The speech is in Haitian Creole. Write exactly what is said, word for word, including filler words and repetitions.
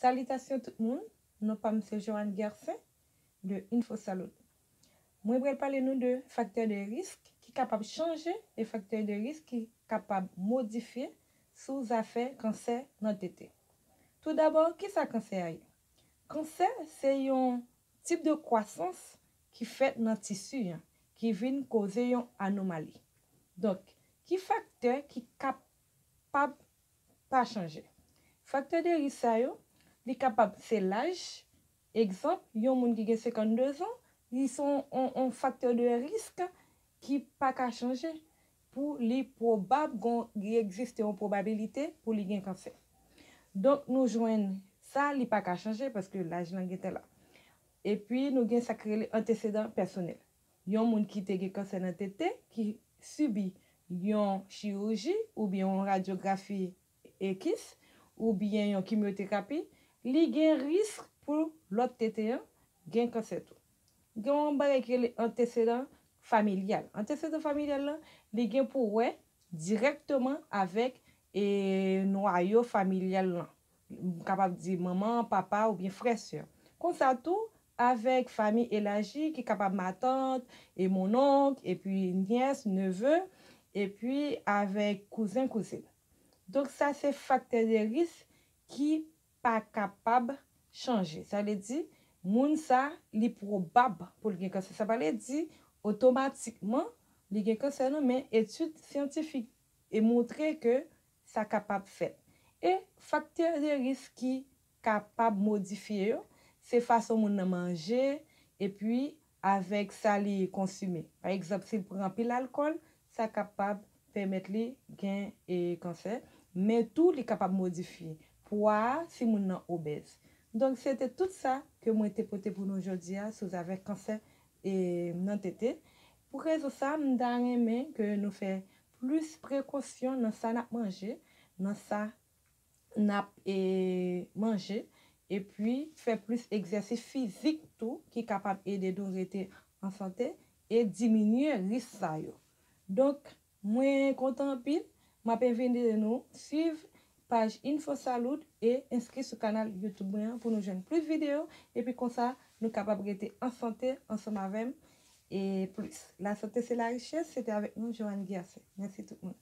Salitasyon tout moun, non pa m se Joanne Gersin de Info Salud. Mwen pral pale nou de faktè de risk ki kapab chanje e faktè de risk ki kapab modifye sou zafè kansè nan tete. Toudabò, kisa kansè a ye? Kansè se yon tip de kwasans ki fèt nan tisi an, ki vin koze yon anomali. Donk, ki faktè ki kapab pa chanje? Faktè de risk sa yo, li kapab se laj. Egzanp, yon moun ki gen senkannde zan, li se yon, yon, yon faktè de risk ki pa ka chanje pou li pwobab gon, li egziste yon pwobabilite pou li gen kansè. Donk, nou jwenn sa, li pa ka chanje paske laj lan gentan la. Epi, nou gen sa k rele antesedan pèsonèl. Yon moun ki te gen kansè nan tete, ki sibi yon chiriji oubyen yon radyografi ekis, oubyen yon kimyoterapi, li gen risk pou lòt tete an gen kansè tou. Gen yon bagay ki rele antesedan familyal. Antesedan familyal lan, li gen pou wè dirèkteman avèk e nwayo familyal lan. M kapab di manman, papa oubyen frè, sè. Konsa tou, avèk fanmi elaji ki kapab matant, e mononk, epi nyès, neve, epi avèk kouzen, kouzin. Donk, sa se faktè de risk ki pa kapab chanje. Sa vle di, moun sa, li pwobab pou l gen kansè. Sa pa vle di, otomatikman, li gen kansè, non, men etid syantifik e montre ke sa kapab fèt. E faktè de risk ki kapab modifye yo, se fason moun nan manje, epi avèk sa li konsime. Pa egzanp, si l pran anpil alkòl, sa kapab pèmèt li gen e, kansè, men tou li kapab modifye pwa a si moun nan obèz. Donk, se te tout sa ke mwen te pote pou nou jodi a sou zafè kansè e, nan tete. Pou rezon sa, m ta renmen ke nou fè plis prekosyon nan sa n ap manje, nan sa n ap e, manje, epi fè plis egzèsis fizik tou ki kapab ede nou rete an sante e diminye risk sa yo. Donk, mwen kontan anpil. M ap envite nou swiv paj Info Salud e enskri sou kanal YouTube mwen an pou nou jwenn plis videyo. Epi konsa, nou kapab rete an sante ansanm avè m e plis. La santé, c'est la richesse. Se te avèk nou, Joanne Gercé. Mèsi tout moun.